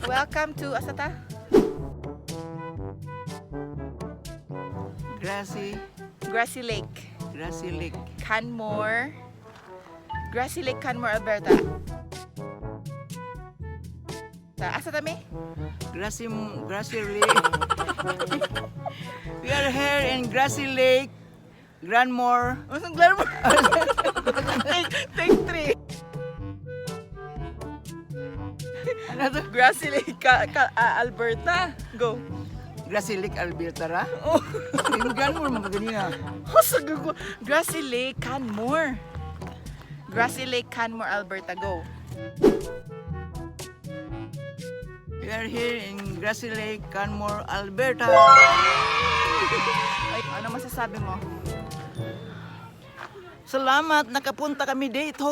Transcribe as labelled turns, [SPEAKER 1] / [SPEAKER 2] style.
[SPEAKER 1] Welcome to asa ta?
[SPEAKER 2] Grassy,
[SPEAKER 1] Grassy Lake,
[SPEAKER 2] Grassy Lake.
[SPEAKER 1] Canmore. Grassy Lake, Canmore, Alberta. Asa ta mi?
[SPEAKER 2] Grassy, Grassy Lake. We are here in Grassy Lake, Grandmore.
[SPEAKER 1] Unsang Glenmore? Take three.
[SPEAKER 2] Ano to?
[SPEAKER 1] Grassy Lake, Alberta. Go.
[SPEAKER 2] Grassy Lake, Alberta ra?
[SPEAKER 1] Oh.
[SPEAKER 2] Yung Grandmore, mga ganina.
[SPEAKER 1] Husag ko. Grassy Lake, Canmore. Grassy Lake, Canmore, Alberta. Go.
[SPEAKER 2] We are here in Grassy Lake, Canmore, Alberta.
[SPEAKER 1] Ay, ano masasabi mo?
[SPEAKER 2] Salamat, nakapunta kami dito.